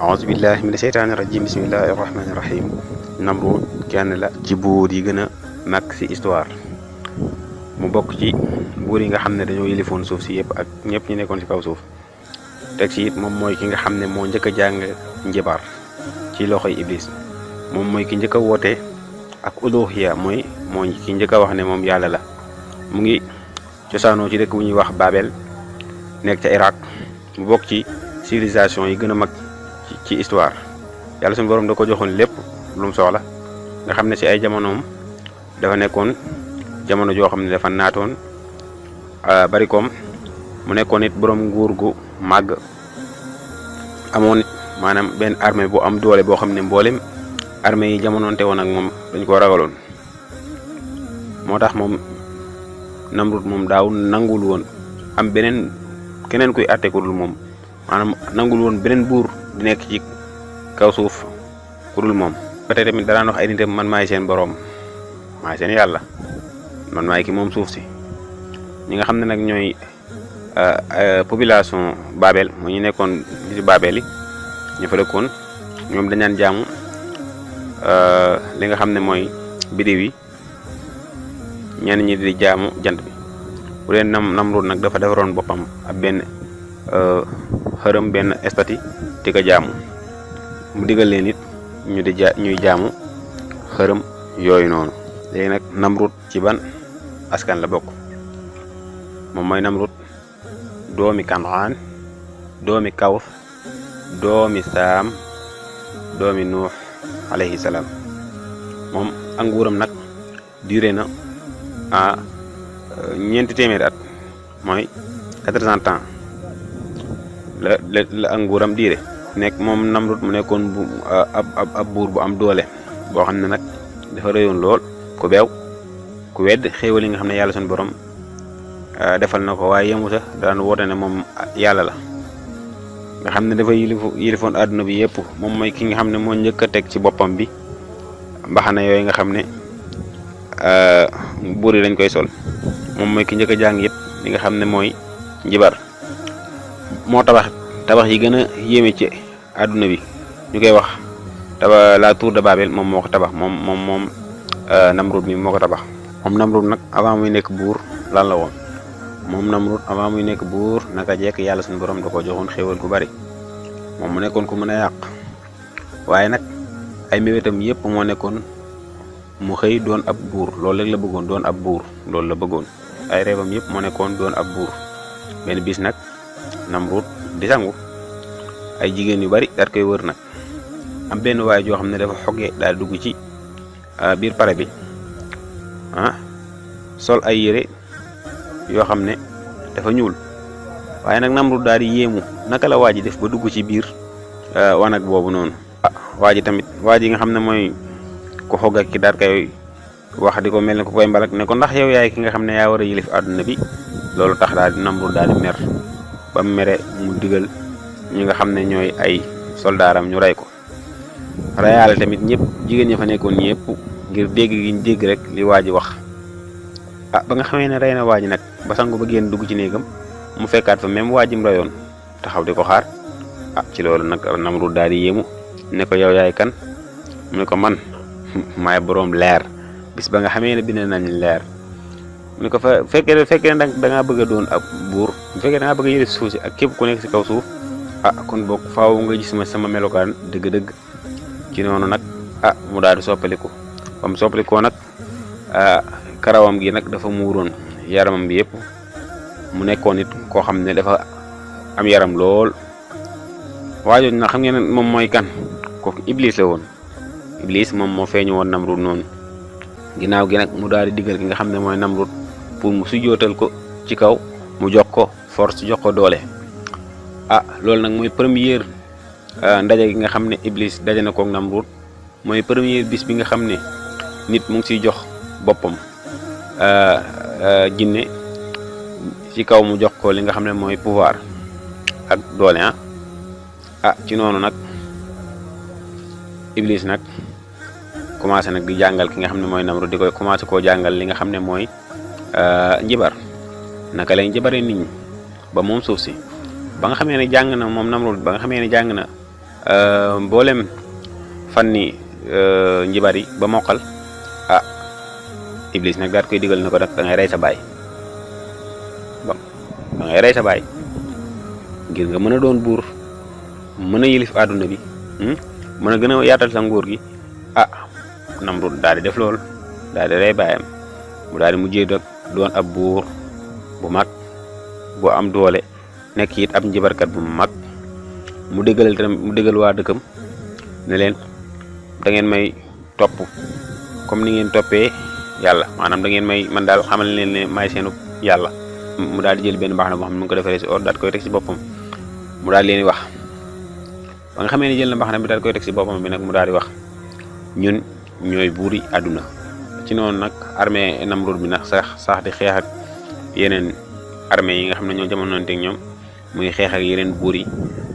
aouzu billahi mina sheytaani rajim bismillahi rahmaani rahim. Namrud kenn la ci buur yi gën a mag ci histoire mu bokk ci buur yi nga xam ne dañoo yilifoon suuf si yëpp ak ñëpp ñu nekkoon ci kaw suuf. teg ci it moom mooy ki nga xam ne moo njëkk a jàng njibar ci loxoy iblis. moom mooy ki njëkk a woote ak uluhiya mooy ki njëkk a wax ne moom yàlla la. mu ngi cosaanoo ci dëkk bu ñuy wax Babel nekk ca Irak. mu bokk ci civilisation yi gën a mag ci histoire. yàlla suñu borom da ko joxoon lépp lu mu soxla nga xam ne ci ay jamonoom dafa nekkoon jamono joo xam ne dafa naatoon bari koom mu nekkoon it borom nguur gu màgg amoon maanaam benn armée bu am doole boo xam ne mboolem armée yi jamonoonte woon ak moom dañ koo ragaloon. moo tax moom Namrud moom daaw nangul woon am keneen kuy àtte ku dul moom, maanaam nangul woon beneen buur di nekk ci kaw suuf ku dul moom. ba tey tamit daraan wax ay nitam man maay seen boroom, maay seen yàlla, man maay ki moom suuf si. ñi nga xam ne nag ñooy population Babel moo ñu nekkoon ci Babel yi ñu fa dëkkoon, ñoom dañaan jaamu li nga xam ne mooy biddiw yi, ñenn ñi di jaamu jant bi. bu leen Namrud nag dafa defaroon boppam ab benn xërëm, benn estati di ko jaamu. mu digal leen it ñuy jaamu xërëm yooyu noonu. léegi nag Namrud ci ban askan la bokk? moom mooy Namrud doomi Kanaan, doomi Kawf, doomi Saam, doomi Nuux alayhi salaam. moom ak nguuram nag duré na ñeenti téeméeri at, mooy 400 ans la ak nguuram diire. nekk moom Namrud mu nekkoon ab buur bu am doole boo xam ne nag dafa rëyoon lool, ku beew, ku wedd xéewal yi nga xam ne yàlla suñu borom defal na ko. waaye yemu sax daan woote ne moom yàlla la, nga xam ne dafa yilifoon àdduna bi yëpp. moom mooy ki nga xam ne moo njëkk a teg ci boppam bi mbaxana yooyu nga xam ne buur yi dañ koy sol. moom mooy ki njëkk a jàng yëpp li nga xam ne mooy njibar. moo tabax yi gën a yéeme ci àdduna bi, ñu koy wax la tour de Babel. moom moo ko tabax, moom Namrud mi moo ko tabax. moom Namrud nag avant muy nekk buur lan la woon? moom Namrud avant muy nekk buur naka jekk yàlla suñu borom da ko joxoon xéewal gu bari. moom mu nekkoon ku mën a yàq, waaye nag ay mbébétam yëpp moo nekkoon mu xëy doon ab buur. loolu rek la bëggoon, doon ab buur, loolu la bëggoon. ay reebam yëpp moo nekkoon doon ab buur. benn bis nag Namrud di sangu, ay jigéen yu bari daal koy wër nag. am benn waay joo xam ne dafa xogee daal dugg ci biir pare bi sol ay yére yoo xam ne dafa ñuul. waaye nag Namrud daal di yéemu, naka la waa ji def ba dugg ci biir wanag boobu noonu. waa ji tamit, waa ji nga xam ne mooy ko xog ak ki daal koy wax di ko mel ne ko koy mbalak ne ko ndax yow yaay ki nga xam ne yaa war a yilif àdduna bi. loolu tax daal di Namrud daal di mer, ba mu mere mu digal ñi nga xam ne ñooy ay soldaaram ñu rey ko. reyaale tamit ñëpp, jigéen ñi fa nekkoon ñëpp, ngir dégg gi ñu dégg rek li waa ji wax. ba nga xamee ne rey na waa ji nag ba sangu ba génn dugg ci néegam, mu fekkaat fa même waa ji mu reyoon taxaw di ko xaar. ci loolu nag Namrud daal di yéemu ne ko yow yaay kan? mu ne ko man maay boroom leer. bis ba nga xamee ne bind nañ leer, mu ne ko fekkee ne da ngaa bëgg a doon ab buur, bu fekkee da ngaa bëgg a yële suuf si ak képp ku nekk si kaw suuf, kon bokk faaw nga gis sama melokaan dëgg-dëgg. ci noonu nag mu daal di soppaliku. ba mu soppalikoo nag karawam gi nag dafa muuroon yaramam bi yëpp. mu nekkoon nit koo xam ne dafa am yaram lool. waajoon nag xam ngeen ne moom mooy kan? kooku Iblis la woon. Iblis moom moo feeñu woon Namrud noonu. ginnaaw gi nag mu daal di digal ki nga xam ne mooy Namrud pour mu sujjootal ko ci kaw, mu jox ko force, jox ko doole. loolu nag mooy première ndaje gi nga xam ne Iblis daje na koog Namrud. mooy première bis bi nga xam ne nit mu ngi siy jox boppam jinne ci kaw, mu jox ko li nga xam ne mooy pouvoir ak doole. ci noonu nag Iblis nag commencé nag di jàngal ki nga xam ne mooy Namrud, di koy commencé koo jàngal li nga xam ne mooy njibar, naka lay njibaree nit ñi ba moom suuf si. ba nga xamee ne jàng na moom Namrud, ba nga xamee ne jàng na mboolem fanni njibar yi ba mokkal Iblis nag daal koy digal na ko nag da ngay rey sa baay da ngay rey sa baay ngir nga mën a doon buur mën a yilif àdduna bi mën a gën a yaatal sa nguur gi Namrud daal di def lool daal di rey baayam mu daal di mujjee doon ab buur bu mag bu am doole nekk it ab njibarkat bu mag mu déggal waa dëkkam ne leen da ngeen may topp comme ni ngeen toppee yàlla maanaam da ngeen may man daal xamal leen ne maay seenu yàlla. mu daal di jël benn mbaxana boo xam ne mu ngi ko defaree si or daal koy teg si boppam mu daal leen di wax ba nga xamee ne jël na mbaxana bi daal koy teg si boppam bi nag mu daal di wax ñun ñooy buuri àdduna. ci noonu nag armée Namrud bi nag sax di xeex ak yeneen armée yi nga xam ne ñoo jamonoonteeg ñoom muy xeex ak yeneen buur yi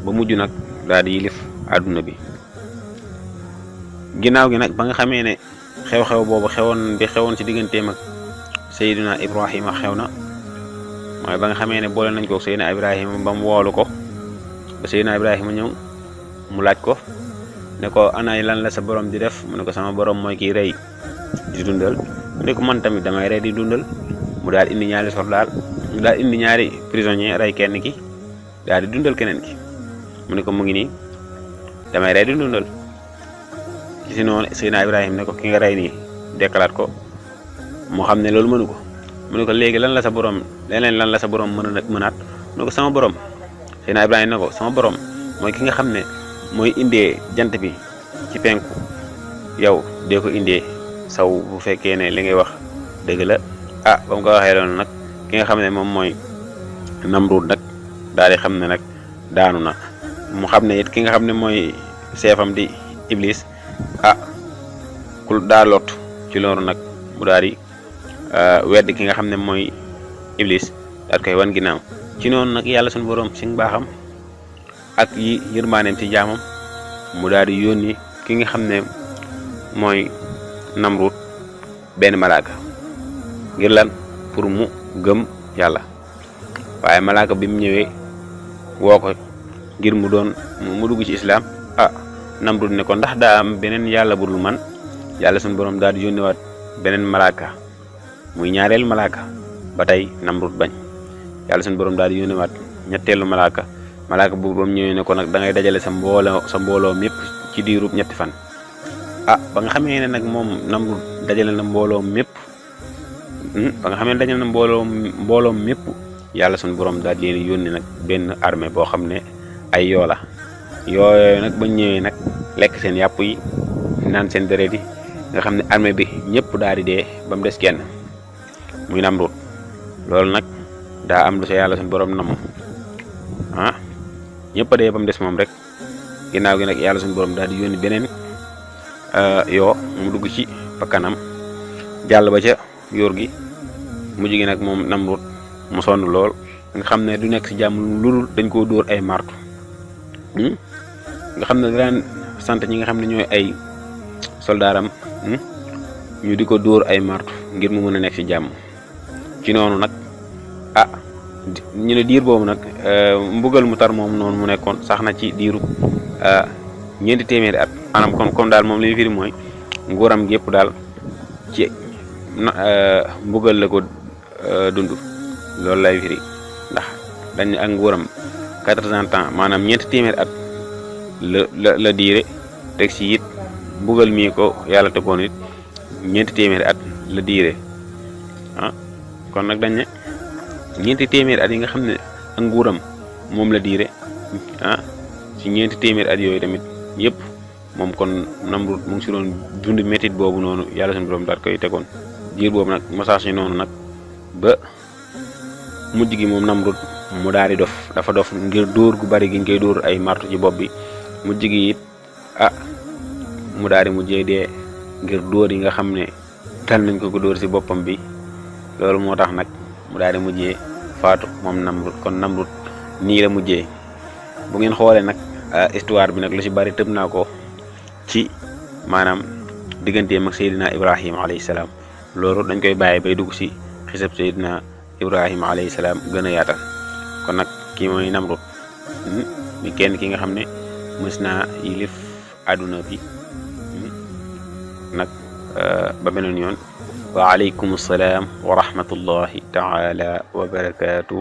ba mujj nag daal di yilif àdduna bi. ginnaaw gi nag ba nga xamee ne xew-xew boobu xewoon ci digganteem ak Seydina Ibrahima xew na mooy ba nga xamee ne boole nañ ko Seydina Ibrahima ba mu woolu ko ba Seydina Ibrahima ñëw mu laaj ko ne ko ana lan la sa borom di def mu ne ko sama borom mooy kiy rey di dundal mu ne ko man tamit damay rey di dundal mu daal indi ñaari soldaar mu daal indi ñaari prisonnier rey kenn ki daal di dundal keneen ki mu ne ko mu ngi nii damay rey di dundal ci noonu Seydina Ibrahima ne ko ki nga rey nii dekkalaat ko moo xam ne loolu mënu ko mu ne ko léegi lan la sa borom mënaat mu ne ko sama borom Seydina Ibrahima ne ko sama borom mooy ki nga xam ne mooy indee jant bi ci penku yow dee ko indee saw bu fekkee ne li ngay wax dëgg la ba mu ko waxee loolu nag ki nga xam ne moom mooy Namrud nag daal di xam ne nag daanu na mu xam ne it ki nga xam ne mooy seefam di Iblis ku daa lot ci loolu nag mu daal di wedd ki nga xam ne mooy Iblis daal koy wan ginnaaw ci noonu nag yàlla suñu borom ci mbaaxam ak yi yërmaaneem ci jaamam mu daal di yónni ki nga xam ne mooy Namrud benn malaaka ngir lan pour mu gëm yàlla waaye malaaka bi mu ñëwee woo ko ngir mu dugg ci islam Namrud ne ko ndax daa am beneen yàlla bu dul man yàlla suñu borom daal di yónniwaat beneen malaaka muy ñaareel malaaka ba tey Namrud bañ yàlla suñu borom daal di yónniwaat ñetteelu malaaka bu ba mu ñëwee ne ko nag da ngay dajale sa mbooloo mépp ci diirub ñetti fan. ba nga xamee ne nag moom Namrud dajale na mbooloo mépp mbooloo mépp yàlla suñu borom daal di leen yónni nag benn armée boo xam ne ay yoo la yooyu nag bañ ñëwee nag lekk seen yàpp yi naan seen deret yi nga xam ne armée bi ñëpp daal di dee ba mu des kenn muy Namrud loolu nag daa am lu sa yàlla suñu borom nam ñëpp a dee ba mu des moom rek ginnaaw gi nag yàlla suñu borom daal di yónni beneen yoo mu dugg ci bakkanam jàll ba ca yóor gi mujj gi nag moom Namrud mu sonn lool nga xam ne du nekk ci jàmm lu dul dañ koo dóor ay martu nga xam ne daan sant ñi nga xam ne ñooy ay soldaaram ñu di ko dóor ay martu ngir mu mën a nekk ci jàmm ci noonu nag ñu ne diir boobu nag mbugal mu tar moom noonu mu nekkoon sax na ci diiru 400 at maanaam comme daal moom li ñu firi mooy nguuram gépp daal ci mbugal la ko dund loolu lay firi ndax dañ ak nguuram 400 ans maanaam 400 at la diire teg ci it mbugal mii ko yàlla tegoon it 400 at la diire kon nag dañ ne 400 at yi nga xam ne ak nguuram moom la diire ci 400 at yooyu tamit yëpp moom kon Namrud mu ngi si doon dund métit boobu noonu yàlla suñu borom daal koy tegoon diir boobu nag message yi noonu nag ba mujj gi moom Namrud mu daal di dafa dof ngir dóor gu bari gi ñu koy dóor ay martu ci bopp bi mujj gi it mu daal di mujjee dee ngir dóor yi nga xam ne dal nañ ko dóor si boppam bi loolu moo tax nag mu daal di mujjee faatu moom Namrud kon Namrud nii la mujjee bu ngeen xoolee nag histoire bi nag lu ci bari tëb naa ko ci maanaam digganteem ak Seydina Ibrahima alayhi salaam loolu dañ koy bàyyi bay dugg ci xisab Seydina Ibrahima alayhi salaam gën a yaatal kon nag kii mooy Namrud mi kenn ki nga xam ne mës naa yilif àdduna bi nag ba beneen yoon wa aleykum salaam wa rahmatullahi taala wa barakaatu